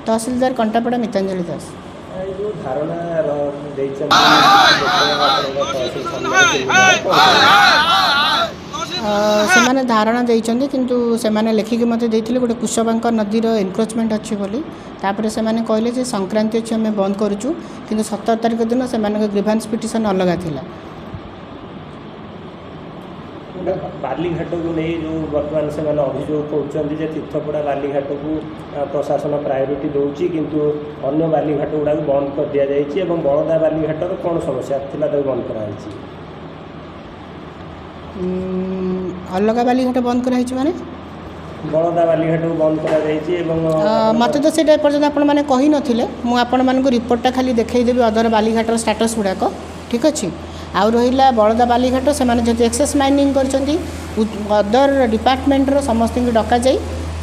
ତହସିଲଦାର କଣ୍ଟାପଡ଼ା ମିତାଞ୍ଜଳି ଦାସ। ଏଇ ଯେଉଁ ଧାରଣା ଦେଇଛନ୍ତି ଲୋକ ଆପଣଙ୍କ ତହସିଲ ସାମ୍ନାରେ 3 ଦିନ, କ'ଣ କହିବେ? ସେମାନେ ଧାରଣା ଦେଇଛନ୍ତି, କିନ୍ତୁ ସେମାନେ ଲେଖିକି ମୋତେ ଦେଇଥିଲେ ଗୋଟେ କୁଶବାଙ୍କ ନଦୀର ଏନକ୍ରୋଚମେଣ୍ଟ ଅଛି ବୋଲି। ତାପରେ ସେମାନେ କହିଲେ ଯେ ସଂକ୍ରାନ୍ତି ଅଛି, ଆମେ ବନ୍ଦ କରୁଛୁ। କିନ୍ତୁ 17 ତାରିଖ ଦିନ ସେମାନଙ୍କ ଗ୍ରିଭାନ୍ସ ପିଟିସନ୍ ଅଲଗା ଥିଲା। ଗୋଟେ ବାଲିଘାଟକୁ ନେଇ ଯେଉଁ ବର୍ତ୍ତମାନ ସେମାନେ ଅଭିଯୋଗ କରୁଛନ୍ତି ଯେ ତୀର୍ଥପଡ଼ା ବାଲିଘାଟକୁ ପ୍ରଶାସନ ପ୍ରାୟୋରିଟି ଦେଉଛି, କିନ୍ତୁ ଅନ୍ୟ ବାଲିଘାଟ ଗୁଡ଼ାକୁ ବନ୍ଦ କରିଦିଆଯାଇଛି ଏବଂ ବଳଦା ବାଲିଘାଟର କ'ଣ ସମସ୍ୟା ଥିଲା, ତାକୁ ବନ୍ଦ କରାଯାଇଛି? ଅଲଗା ବାଲିଘାଟ ବନ୍ଦ କରାହେଇଛି ମାନେ? ବଳଦା ବାଲିଘାଟକୁ ବନ୍ଦ କରାଯାଇଛି ଏବଂ ମୋତେ ତ ସେଇଟା ଏପର୍ଯ୍ୟନ୍ତ ଆପଣମାନେ କହିନଥିଲେ। ମୁଁ ଆପଣମାନଙ୍କୁ ରିପୋର୍ଟଟା ଖାଲି ଦେଖେଇଦେବି, ଅଦର ବାଲିଘାଟର ଷ୍ଟାଟସ୍ ଗୁଡ଼ାକ। ଠିକ୍ ଅଛି। ଆଉ ରହିଲା ବଳଦା ବାଲିଘାଟ, ସେମାନେ ଯଦି ଏକ୍ସେସ୍ ମାଇନିଂ କରିଛନ୍ତି, ଅଦର ଡିପାର୍ଟମେଣ୍ଟର ସମସ୍ତଙ୍କୁ ଡକାଯାଇ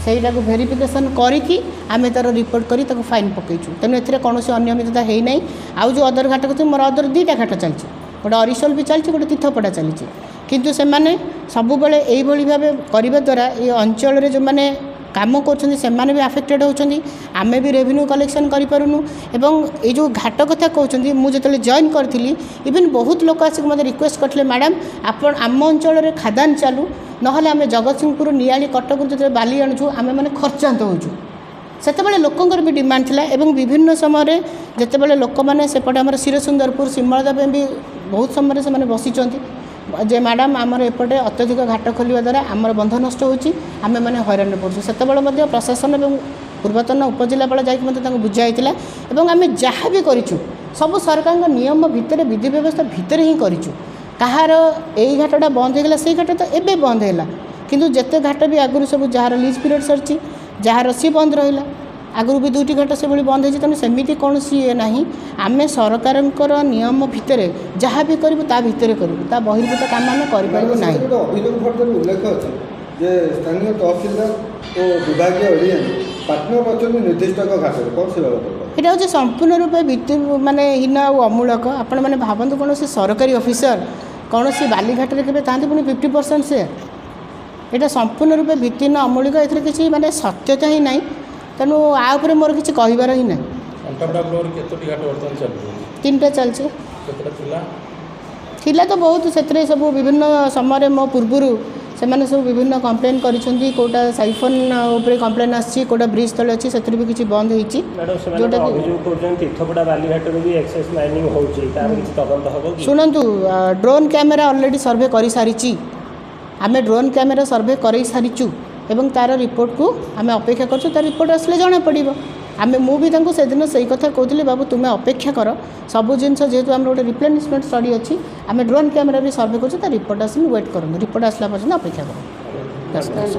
ସେଇଟାକୁ ଭେରିଫିକେସନ୍ କରିକି ଆମେ ତା'ର ରିପୋର୍ଟ କରି ତାକୁ ଫାଇନ୍ ପକାଇଛୁ। ତେଣୁ ଏଥିରେ କୌଣସି ଅନିୟମିତତା ହେଇନାହିଁ। ଆଉ ଯେଉଁ ଅଦର ଘାଟ କଥା, ମୋର ଅଦର ଦୁଇଟା ଘାଟ ଚାଲିଛି, ଗୋଟେ ଅରିସୋଲ ବି ଚାଲିଛି, ଗୋଟେ ତୀର୍ଥପଡ଼ା ଚାଲିଛି। କିନ୍ତୁ ସେମାନେ ସବୁବେଳେ ଏଇଭଳି ଭାବେ କରିବା ଦ୍ୱାରା ଏ ଅଞ୍ଚଳରେ ଯେଉଁମାନେ କାମ କରୁଛନ୍ତି, ସେମାନେ ବି ଆଫେକ୍ଟେଡ଼ ହେଉଛନ୍ତି, ଆମେ ବି ରେଭିନ୍ୟୁ କଲେକ୍ସନ୍ କରିପାରୁନୁ। ଏବଂ ଏଇ ଯେଉଁ ଘାଟ କଥା କହୁଛନ୍ତି, ମୁଁ ଯେତେବେଳେ ଜଏନ୍ କରିଥିଲି, ଇଭିନ୍ ବହୁତ ଲୋକ ଆସିକି ମୋତେ ରିକ୍ୱେଷ୍ଟ କରିଥିଲେ, ମ୍ୟାଡ଼ାମ୍, ଆପଣ ଆମ ଅଞ୍ଚଳରେ ଖାଦାନ ଚାଲୁ, ନହେଲେ ଆମେ ଜଗତସିଂହପୁର, ନିଆଳି, କଟକରୁ ଯେତେବେଳେ ବାଲି ଆଣୁଛୁ, ଆମେମାନେ ଖର୍ଚ୍ଚାନ୍ତ ହେଉଛୁ। ସେତେବେଳେ ଲୋକଙ୍କର ବି ଡିମାଣ୍ଡ ଥିଲା। ଏବଂ ବିଭିନ୍ନ ସମୟରେ ଯେତେବେଳେ ଲୋକମାନେ ସେପଟେ ଆମର ଶିରସୁନ୍ଦରପୁର, ସିମଳଦା ପାଇଁ ବି ବହୁତ ସମୟରେ ସେମାନେ ବସିଛନ୍ତି ଯେ ମ୍ୟାଡ଼ାମ୍, ଆମର ଏପଟେ ଅତ୍ୟଧିକ ଘାଟ ଖୋଲିବା ଦ୍ୱାରା ଆମର ବନ୍ଧ ନଷ୍ଟ ହେଉଛି, ଆମେମାନେ ହଇରାଣରେ ପଡ଼ୁଛୁ। ସେତେବେଳେ ମଧ୍ୟ ପ୍ରଶାସନ ଏବଂ ପୂର୍ବତନ ଉପଜିଲ୍ଲାପାଳ ଯାଇକି ମଧ୍ୟ ତାଙ୍କୁ ବୁଝା ହେଇଥିଲା। ଏବଂ ଆମେ ଯାହା ବି କରିଛୁ, ସବୁ ସରକାରଙ୍କ ନିୟମ ଭିତରେ, ବିଧି ବ୍ୟବସ୍ଥା ଭିତରେ ହିଁ କରିଛୁ। କାହାର ଏଇ ଘାଟଟା ବନ୍ଦ ହେଇଗଲା, ସେଇ ଘାଟ ତ ଏବେ ବନ୍ଦ ହେଲା, କିନ୍ତୁ ଯେତେ ଘାଟ ବି ଆଗରୁ ସବୁ ଯାହାର ଲିଜ୍ ପିରିୟଡ଼ ସରିଛି, ଯାହାର ସିଏ ବନ୍ଦ ରହିଲା। ଆଗରୁ ବି ଦୁଇଟି ଘାଟ ସେଭଳି ବନ୍ଦ ହେଇଛି। ତେଣୁ ସେମିତି କୌଣସି ଇଏ ନାହିଁ। ଆମେ ସରକାରଙ୍କର ନିୟମ ଭିତରେ ଯାହା ବି କରିବୁ, ତା ଭିତରେ କରିବୁ। ତା ବହିର୍ଭୂତ କାମ ଆମେ କରିପାରିବୁ ନାହିଁ। ସେଥିରେ ଗୋଟେ ଅଭିଯୋଗ ଫର୍ଦ୍ଦରେ ଉଲ୍ଲେଖ ଅଛି ଯେ ସ୍ଥାନୀୟ ତହସିଲଦାର ଓ ବିଭାଗୀୟ ଏଡିଏମ୍ ପାର୍ଟନର ଅଛନ୍ତି ନିର୍ଦ୍ଦିଷ୍ଟ ଏକ ଘାଟରେ। କ'ଣ ସେ ବାବଦରେ କହିବେ? ଏଇଟା ହେଉଛି ସମ୍ପୂର୍ଣ୍ଣ ରୂପେ ଭିତ୍ତି ମାନେ ହୀନ ଆଉ ଅମୂଳକ। ଆପଣମାନେ ଭାବନ୍ତୁ, କୌଣସି ସରକାରୀ ଅଫିସର କୌଣସି ବାଲିଘାଟରେ କେବେ ଥାନ୍ତି? ପୁଣି 50% ସେୟାର? ଏଇଟା ସମ୍ପୂର୍ଣ୍ଣ ରୂପେ ଭିତ୍ତିହୀନ, ଅମୂଳିକ। ଏଥିରେ କିଛି ମାନେ ସତ୍ୟତା ହିଁ ନାହିଁ। ତେଣୁ ଆ ଉପରେ ମୋର କିଛି କହିବାର ହିଁ ନାହିଁ। କଣ୍ଟାପଡ଼ା ବ୍ଲକରେ କେତୋଟି ଘାଟ ବର୍ତ୍ତମାନ ଚାଲୁଛି? ତିନିଟା ଚାଲିଛି। କେତେଟା ଥିଲା? ଥିଲା ତ ବହୁତ। ସେଥିରେ ସବୁ ବିଭିନ୍ନ ସମୟରେ ମୋ ପୂର୍ବରୁ ସେମାନେ ସବୁ ବିଭିନ୍ନ କମ୍ପ୍ଲେନ୍ କରିଛନ୍ତି। କେଉଁଟା ସାଇଫନ୍ ଉପରେ କମ୍ପ୍ଲେନ୍ ଆସିଛି, କେଉଁଟା ବ୍ରିଜ୍ ତଳେ ଅଛି, ସେଥିରେ ବି କିଛି ବନ୍ଦ ହେଇଛି। ମ୍ୟାଡ଼ାମ୍, ସେମାନେ ଯେଉଁଟାକି ଅଭିଯୋଗ କରୁଛନ୍ତି ତୀର୍ଥପଡ଼ା ବାଲିଘାଟରୁ ବି ଏକ୍ସେସ୍ ମାଇନିଂ ହେଉଛି, ତାର କିଛି ତଦନ୍ତ ହେବ କି? ଶୁଣନ୍ତୁ, ଡ୍ରୋନ୍ କ୍ୟାମେରା ଅଲରେଡ଼ି ସର୍ଭେ କରିସାରିଛି। ଆମେ ଡ୍ରୋନ୍ କ୍ୟାମେରା ସର୍ଭେ କରେଇ ସାରିଛୁ ଏବଂ ତା'ର ରିପୋର୍ଟକୁ ଆମେ ଅପେକ୍ଷା କରୁଛୁ। ତା ରିପୋର୍ଟ ଆସିଲେ ଜଣାପଡ଼ିବ। ମୁଁ ବି ତାଙ୍କୁ ସେଦିନ ସେଇ କଥା କହୁଥିଲି, ବାବୁ, ତୁମେ ଅପେକ୍ଷା କର। ସବୁ ଜିନିଷ ଯେହେତୁ ଆମର ଗୋଟେ ରିପ୍ଲେନିସମେଣ୍ଟ ଷ୍ଟଡ଼ି ଅଛି, ଆମେ ଡ୍ରୋନ୍ କ୍ୟାମେରା ବି ସର୍ଭେ କରୁଛୁ। ତା ରିପୋର୍ଟ ଆସିଲେ ୱେଟ୍ କରନ୍ତୁ। ରିପୋର୍ଟ ଆସିଲା ପର୍ଯ୍ୟନ୍ତ ଅପେକ୍ଷା କରନ୍ତୁ। ବାସ୍, ବାସ୍।